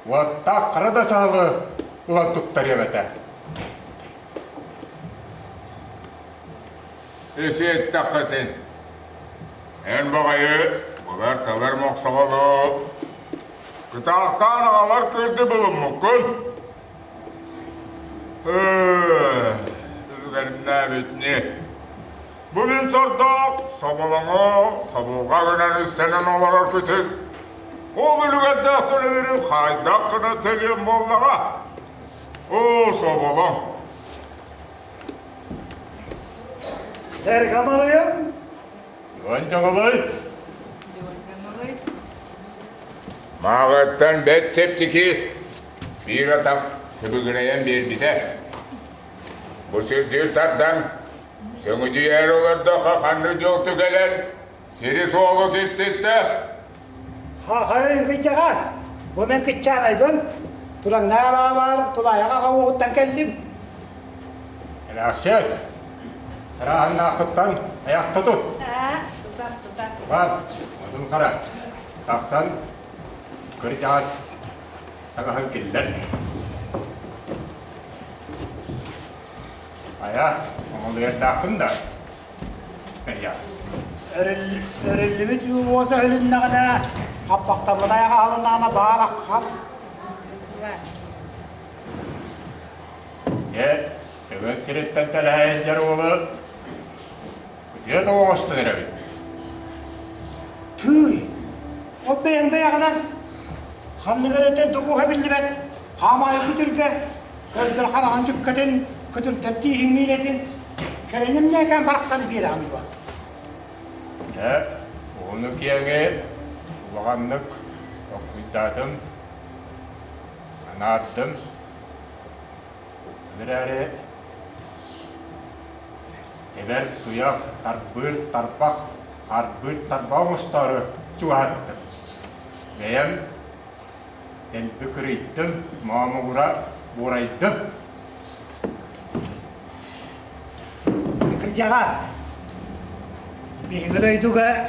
Уоттаах хара да саһылы ылан туттарыам этэ. Ити эттэххитин, эн баҕайы былар-талар мохсоҕолу кытаахтаан аҕалар кырды булуммуккун. Үлүгэрнээбитини. Бу мин сордоох соболоҥу собулҕа гынан үссэнэн олорор күтүр. Ол үлүгэрдээх төлөбүрү хайдах гына төлүөм буоллаҕа? Оо, соболоҥ! Сэргамалыйым! Иван Дьаҥалай! Мааҕыттан бэт чэпчэки биир атах сыбыгырайан биэрбитэ. Бу сирдиир тардан, сөҥүдүйээр олордоххо ханнык дьол түгэлэн, сири-суолу киртиттэ. Хахайын кыдьаҕас, бу мен кыччаанайбын, тураҥнаабаабар тулаайах аҕа ууһуттан кэллим. Элэхсиэй, сырааһыннааххыттан айахта тут. Тутар, тутар. Тутар, отун хара. Тахсан, кырдьаҕас таҥаһын киллэр. Айа, оҥолуйардаахпын да, Ильяс. Өрүллүбүт уоса өһүлүннэҕинэ, хаппахтаммыт айаҕа аһылыннаҕына баар аххан. Дьэ, төгөл сириттэн тэлэһэ сылдьар уолу үтүө да оҥостон эрэбит. Тыый, ол бэйэҥ бэйэҕинэн ханнык эрэ төрдө-ууһа биллибэт хаамаайы күтүргэ көрдөр хараҕын дьүккэтин, күтүрдэр тииһин миилэтин, кэлиним нээкээн барахсаны биэрэҕин дуо? Дьэ, уһуну-киэҥи улаханнык толкуйдаатым, анаардым. Ол эрээри тэбэр туйах, тарбыыр тарбах, харбыыр тарбах оҥостоору чугаһаттым. Бэйэм дэлби кырыйдым, моомугура буорайдым. Кырдьаҕас, биһиги дойдуга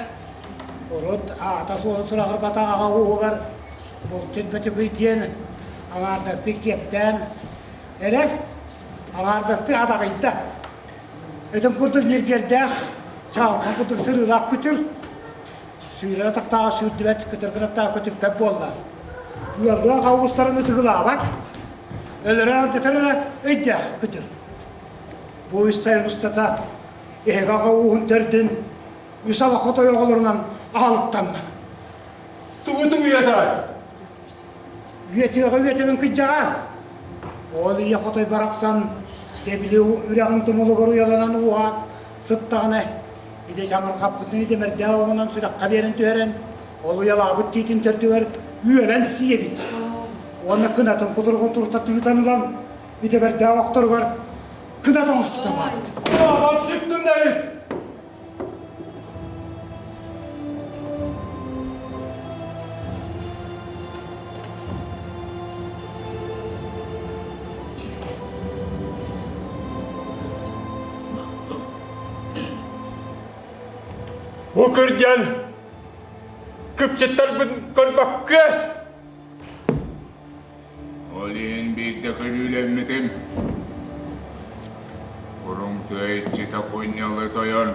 урут аата-суола сураҕырбатах аҕа ууһугар булчут Бөтүкүй диэн аҥаардастыы киэптээн эрэр, аҥаардастыы адаҕыйда. Этин курдук ньиргиэрдээх, чаҕылхан курдук сырыылаах күтүр, сүүрэр атахтааҕа сүүрдүбэт, көтөр кынаттааҕа көтүппэт буолла. Ыаллаах августарын ытыгылаабат, өлөрөр алдьатар эрэ өйдөөх күтүр. Бу үс сайын устата эһэгэ аҕа ууһун төрдүн үс ала хотой оҕолорунан аһылыктанна. Тугу тугуйатай? Үөтүөҕэ үөтэбин кыдьаҕас. Ол ийэ хотой барахсан дэбили үрэҕин тумулугар уйаланан ууһа сыттаҕына идэ чаҥырҕаппытын идэмэрдээх оҕунан сүрэххэ биэрэн түһэрэн ол уйалаабыт тиитин төрдүгэр үөлэн сиэбит. Уонна кынатын кутуругун турта тыытан ылан идэбэрдээх охторугар кынат оҥостуталаабыт. Аабан сүттүм да эбит! Бу кырдьан кыпчыттарбын көрбөккүөт! Ол иһин биирдэ көрүүлэммитим. Куруҥ тыа иччитэ кунньалы тойон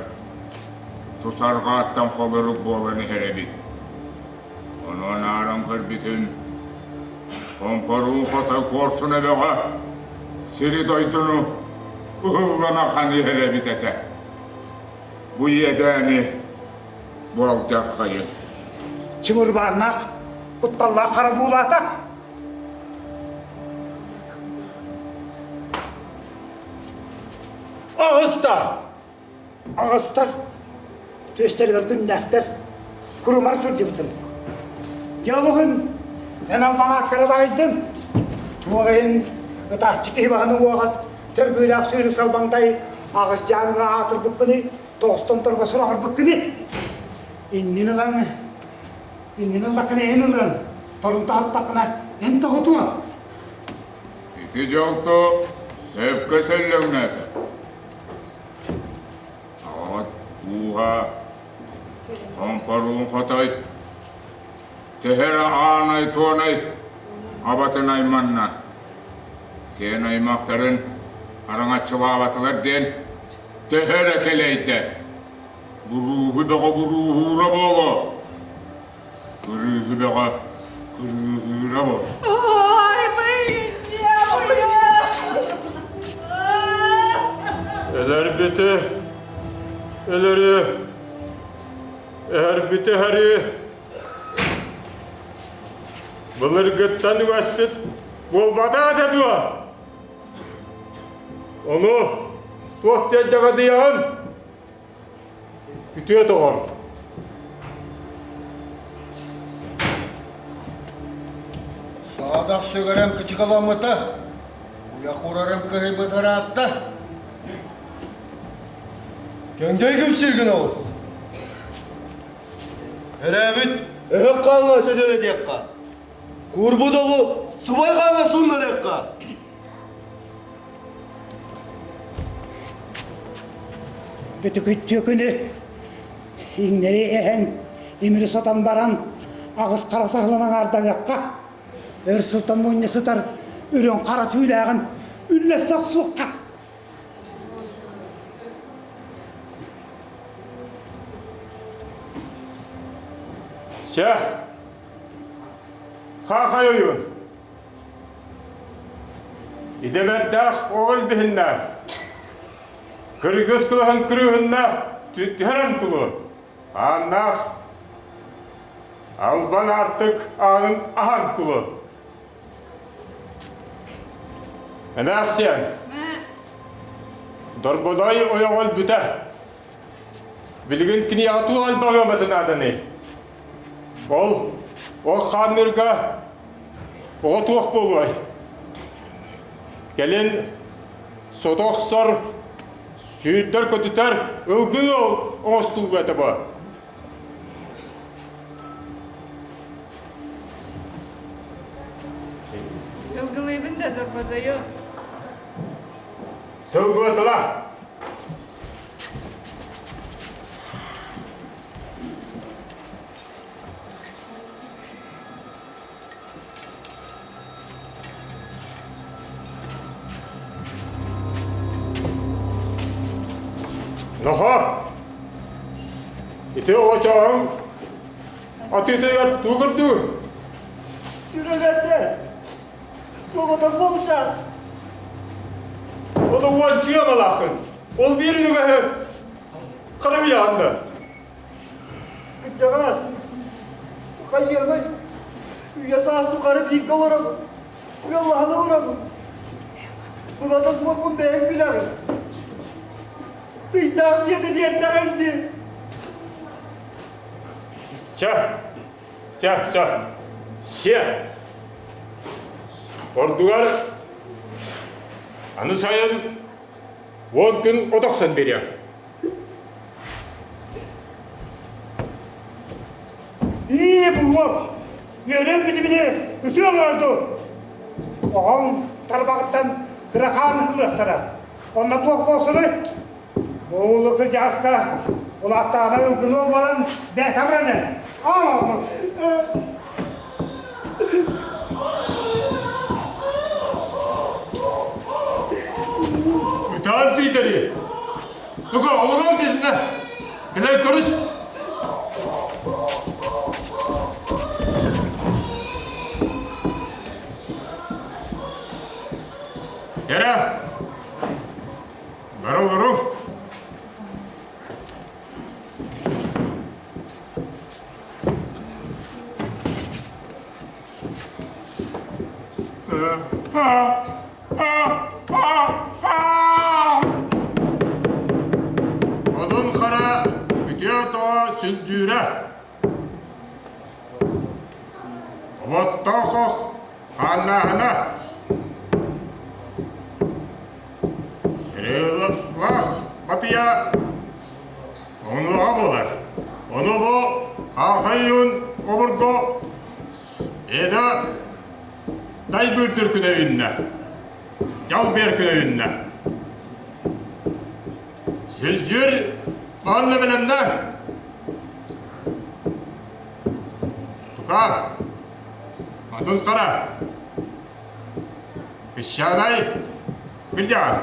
тус арҕааттан холорук буолан иһэр эбит. Онон ааран көрбүтүм, хомпоруу хотой куорсуна бөҕө сири-дойдуну ыһыллан ахан иһэр эбит этэ. Бу иэдээни бу алдьархайы. Чымырбааннаах, кутталлаах хара буулаата. Аҕыста! Аҕыстар түөстэригэр күннээхтэр курумар сылдьыбытым. Дьэ олуһун эн албаҥааккара даҕайдым. Туох иһин ытааччы киһи баһын уоҕас төргүүлээх сүүрүк салбаҥтай аҕыс дьааҥыга аатырбыккыный, тоҕустан торго сураҕырбыккыный? Иннин ылан, иннин ыллаххына эн ылыаҥ, торун таһыттаххына эн тоһутуоҥ. Ити дьолто сөпкө сөллөҥнөөтө. Аҕаҕыт ууһа хомпоруун хотой, төһө эрэ аанай-туонай. абатын айманна. Сиэн аймахтарын араҥаччылаабатылар диэн төһө эрэ кэлэйдэ. Бурууһу бөҕө бурууһуура буолуо. Кырыыһы бөҕө кырыыһыыра буолуо. Ой, Өлөрбүтү өлөрү, өһөрбүтү өһөрүү былыргыттан үгэспит буолбатах этэ дуо? Ону туох диэн дьаҕадыйаҕын? Үтүө доҕор! Саадах сүгэрэн кычыкаламмыта, куйах урарын кыһыйбыт ыраатта. Көҥдөй күпсүүргүн оҕус. Өрөөбүт өһөх хааҥҥа сөдүөлэтиэххэ. Куурбут оҕу субай хааҥҥа сууннарыахха. Бөтүкүттүө күнү иҥнэри эһэн, имири сотон баран, аҕыс хара саһылын аҥаарданыахха, өр сылтан мунньа сытар үрүҥ хара түүлээҕин үллэстэ охсуохха. Чэ, хаахай ойуун. Идэмэрдээх оҕо илбиһиннэ, кыргыс кылаһын кырыыһынна түһэрэн кулу, ааннаах албан аартык аанын аһан кулу. Эмээхсиэн, Дорбодой ойоҕо өлбүтэ. Билигин киниэхэ туох элбэх ыаматын нааданый? Ол, ол хааннырга оҕо туох буолуой? Кэлин сото охсор, сүүрдэр-көтүтэр ылгыы оҥостууга этэ бу. Ылгылыыбын да дорбодойу. Сылгылатыла. Нохо! Ити оҕочооһуҥ атыытыгар тугу көрдүгүн? Сүрэлэрдэ! Суоҕатар буолча! Ол уончуйа малаахын. Ол биир үгэһи харыйаан да. Кырдьаҕас, хайыамай, үйэ саас тухары бииргэ олоробун, ыаллаһан олоробун. Былата суохпун бэйэҥ билэҕин. Тыйдаах дьиэтэ биэрдэҕиҥ дии. Чэ, чэ, чэ, сиэ. Ордугар аны сайын 10 күн от охсон биэриэм. Ии, буһуох! Үөрэн билимини үтүө олорду! Оҕоҥ тарбаҕыттан кырахаан ылыахтара. Онно туох буолсунуй? Буулу кырдьаҕаска улааттаҕына ылгынуо буолан бэйэтэ абыраны. Аал Ытаан сиидэри! Туга олорон десинэ! Кэлэн көрүс! Кэрэ! Бары олоруҥ! Одун хара үтүө тоҕо сүлдьүүрэ. Оботтоох ох хааннааһына. Кириллах батыйа онуоха буолар. Ону бу Хаахайюн обургу Эда дайбыырдыр күнэ үүннэ. Дьал биэр күнэ үүннэ. Сүлдьүр манна бэлэмнэ. Тука, Мадун Хара. Кыщаанай, кырдьаҕас.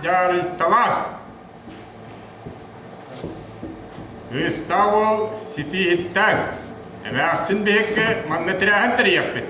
Дьаарыстала. Кыыстаах уол ситииһиттэн эмээхсин биһикки манна тирээһин тэрийиэхпит.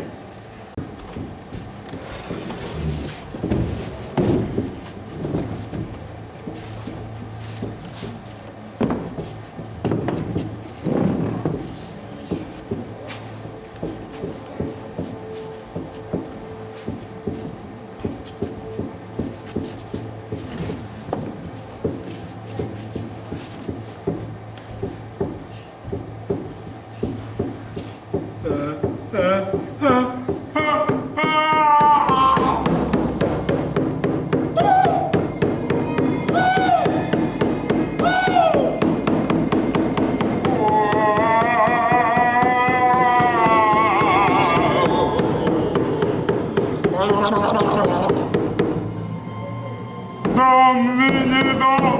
Доммини дом!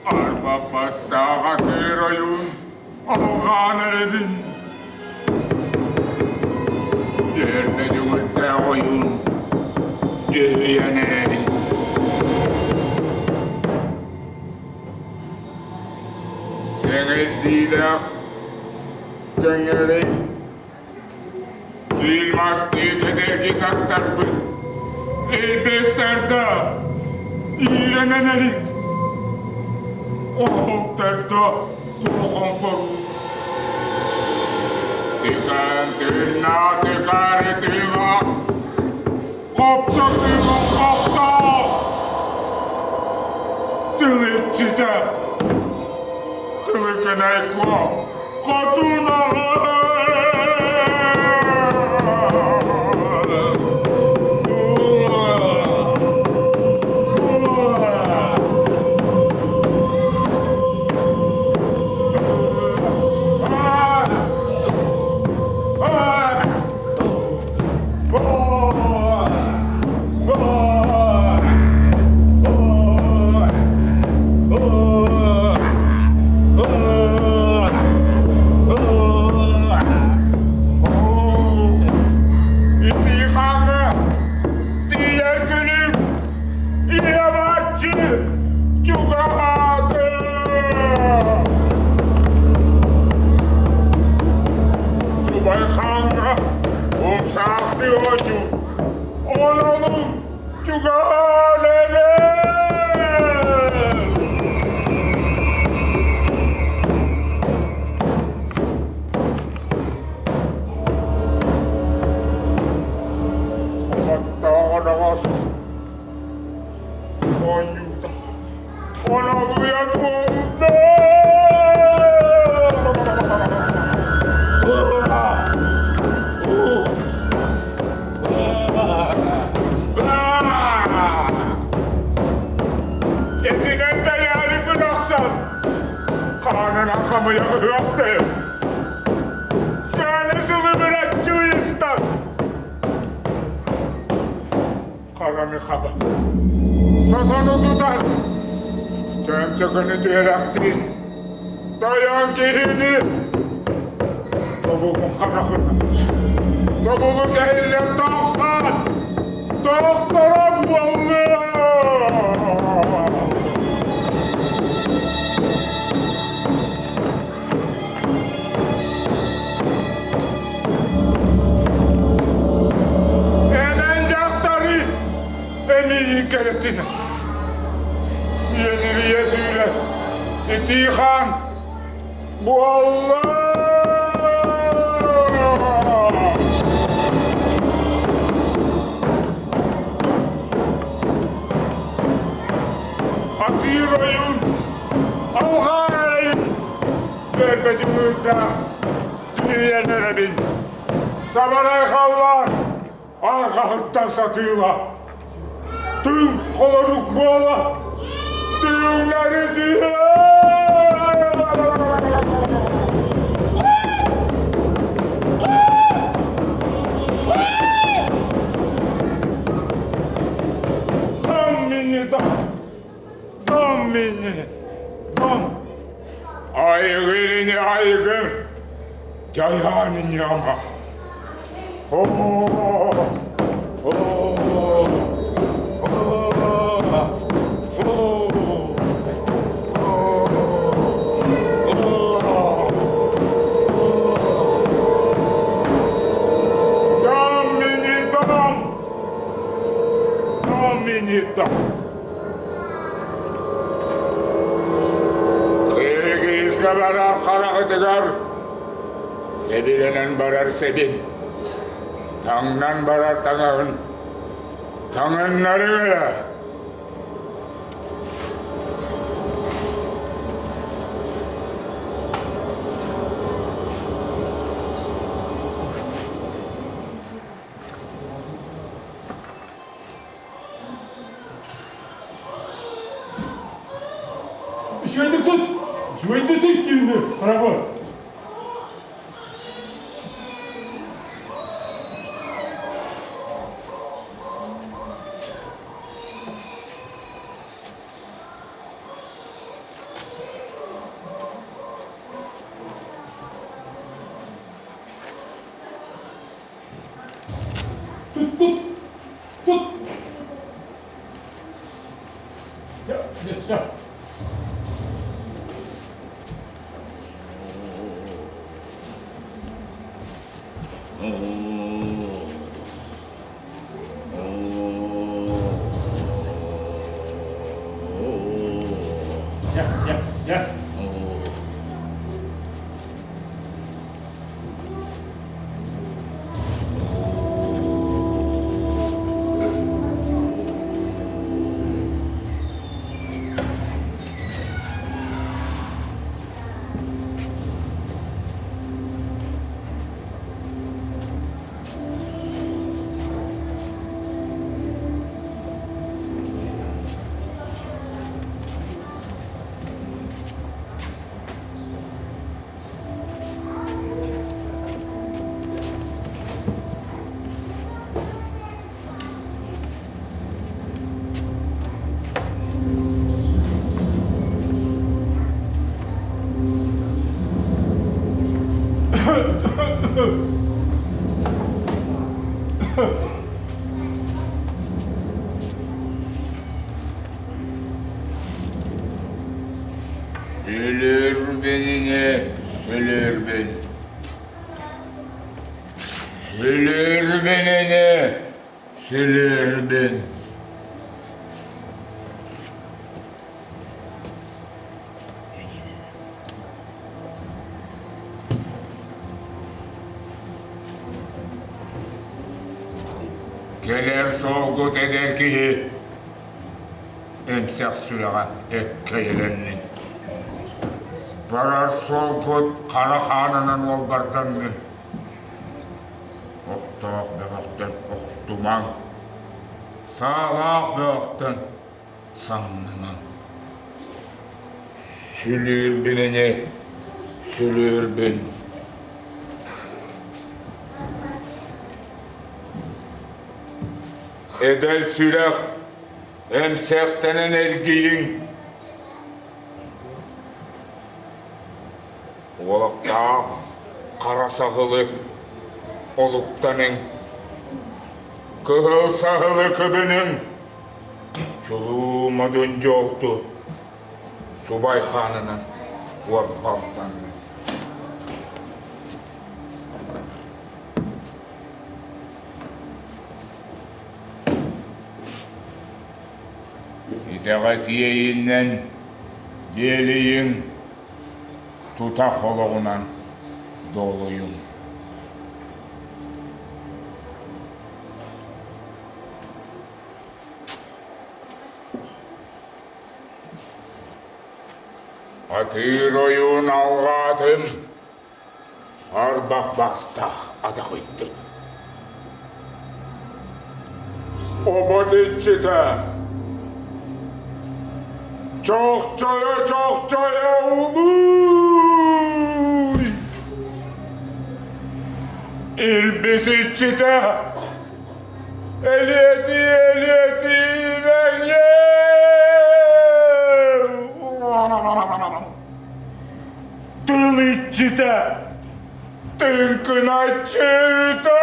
Арба бастааҕа кыыр ойуун алҕаан эрэбин. Дьэрбэ дүҥүрдээх ойуун дьүһүйэн эрэбин. Кэҥэрдиилээх кэҥэрэй Биир мастыы кэдэрги таттарбыт Элбэстэрдэ иирэнэн элик Оһолтордо туох Тыгаан тыыннаа тыгаары тыыга Хопто кыыгын хохто Тыл иччитэ Тылы кэнэй куо Хотун Итиихаҥҥа тиийэр күнүм илэ-бааччы чугаһаата. Субай хааҥҥа умсаахтыы оонньуу Онону чугаһаан эрэр! Оттооҕоноҕос оонньуута онолуйан буолла! Этинэн тайаарыгын охсон, хаанынан хамыйа ыһыахтыыр. Сааны сылы быраччы ыйыстар. Хараны хаба. Сатаны тутар. Чөмчөкөнү түһэрэхтиин. Тойон киһини Тобугун харахына. Тобугу кэһиллэр тохтоон! Тохторо буолла! Энэн дьахтары эмиийин кэрэтинэ. Иэнирийэ сүүрэ итии хаан буолла! Атыыр ойуун алҕаан эрэйин Көрбөтүм ыырдаах түһүйэн эрэбин Сабарай халлаан арҕаһыттан сатыыла Тыын холорук буола тыыннары түһэ Дам мини дам, дам мини, дам. Айгыр ини айгыр. Дьайаан ньама. О, о, Дам мені дам! Дам мені дам! Киргизгэ барар хараҕытыгар сэбилэнэн барар сэбин, таҥнан барар таҥаһын таҥыннарыҥ эрэ. Үчүгэйдик тут! Үчүгэйдик тут диибин пароход! Тут, тут, тут. Все, Я, я, я. Сүлүрбүнүнэ сүлүрбүн. Сүлүрбүнүнэ сүлүрбүн. Кэлэр суолгут эдэр киһи эмсэх сүрэҕэ эккэйэлэннин. Барар суолгут хара хаанынан уолбарданнын. Охтоох бөҕөхтөн охтумаҥ, саалаах бөҕөхтөн самнымаҥ. Сүлүүрбүн ини, сүлүүрбүн. Эдэр сүрэх эмсэхтэнэн эргийиҥ. Уолактаах хара саһылы олуктаныҥ. Кыһыл саһылы көбүнүҥ. Чулуу модун дьолту субай хаанынан уорбалланыҥ. Итэҕэс иэйиинэн диэлийиҥ, тутах олоҕунан дуолуйуҥ. Атыыр ойуун алҕаатым, Арбах бастаах атах ыйдын. Обот иччитэ Чохчойо, чохчойо улууй! Илбис иччитэ Элиэтии, элиэтии мэҥиэ! Тыл иччитэ! Тыҥкыначчыта!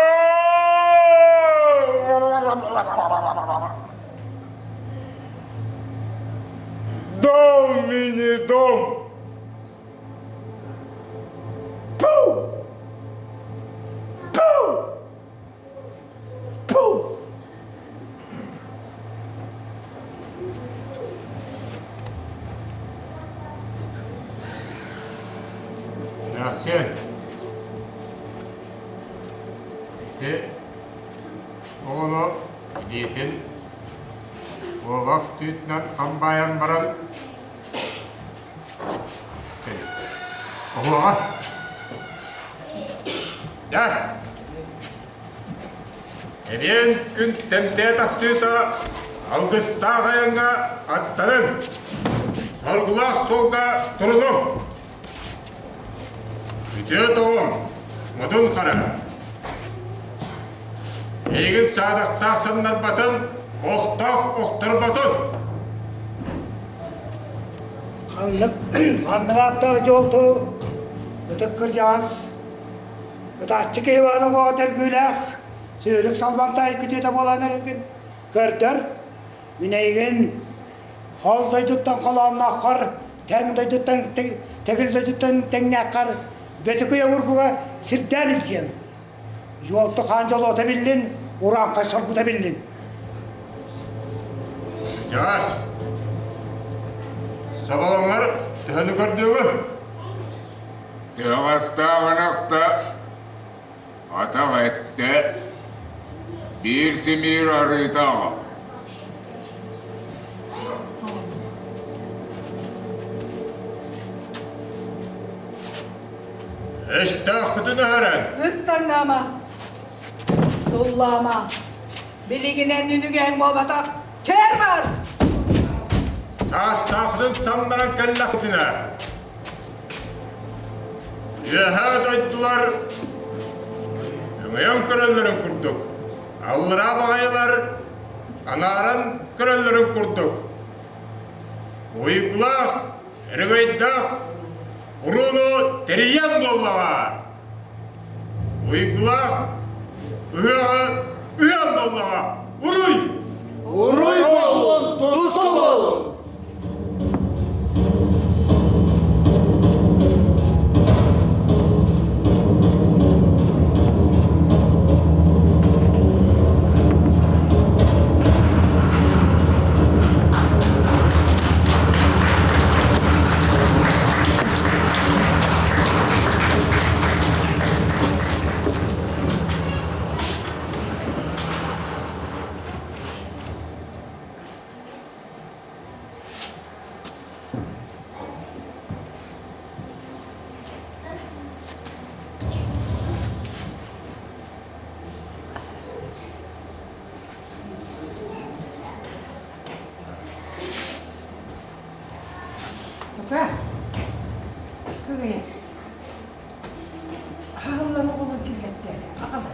Дом мини дом! Пу! Пу! Пу! Арсен, ити оҕону илиитин куобах түүтүнэн хам баайан баран Оһуоҕа. Дьэ, Эриэн күн тэмтээ тахсыыта алгыстаах айаҥҥа аттаныҥ, соргулаах суолга турунуҥ. Үтүө тоҕум, модун хара. Эйигин саадахтаах самнарбатын, охтоох охторботун. Ханнык, ханнык ааттаах дьолту ытык кырдьаҕас Ытааччы киһи баҕана уоҕа төргүүлээх, сүүрүк салбантаай күтүөтэ буолан эрэргин көрдөр. Мин эйигин хол дойдуттан холооннооххор, тэҥ дойдуттан тэгил дойдуттан тэҥнээххэр Бөтүкүй обургуга сирдээн илдьиэм. Дьуолту хаан дьолуота биллин, урааҥхай соргута биллин. Дьаас, соболоҥҥор төһөнү көрдүгүн? Тыаҕастаах ынахта атах эттэ, биир симиир арыыта аҕал. Өстөөхпүтүн өһөрөн. Сыстаҥнаама, суллаама. Билигинэн үнүгэҥ буолбатах, кэр бар! Саастаахытын самнаран кэллэхпитинэ, Үөһээ дойдулар өҥөйөн көрөллөрүн курдук, аллараа баҕайылар анааран көрөллөрүн курдук, уйгулаах, өрөгөйдөөх урууну тэрийэн буоллаҕа. Уйгулаах ыһыаҕы ыһыан буоллаҕа. Уруй! Уруй буоллун, туску буоллун! Тука, кыгыйа. Хаһыллан оҕолор киллэртэ. Аҕала.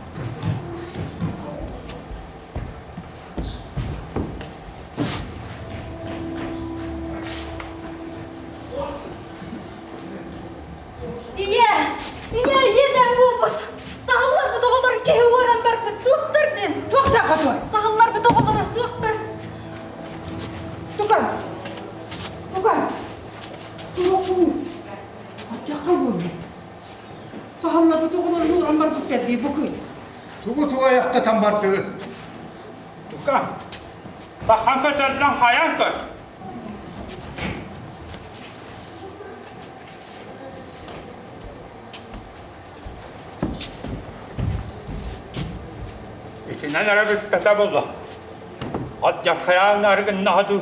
Ийэ! Ийэ, ийэ буолбут! Саһылларбыт оҕолорун киһи уоран барбыт суохтар диэн. Туохтаах отуой? Саһылларбыт оҕолоро суохтар. Тука! Тука! Туохуу? Аччаккай буолбут. Саһылларбыт оҕолорун уоран барбыттар дии бу кыыс. Тугу тугайахтатан бардыгыт? Тука, бахан көтөрдөн хайан көр. Итинэн эрэ бүппэтэ буолла. Алдьархайаан арыгыннаҕа дуу.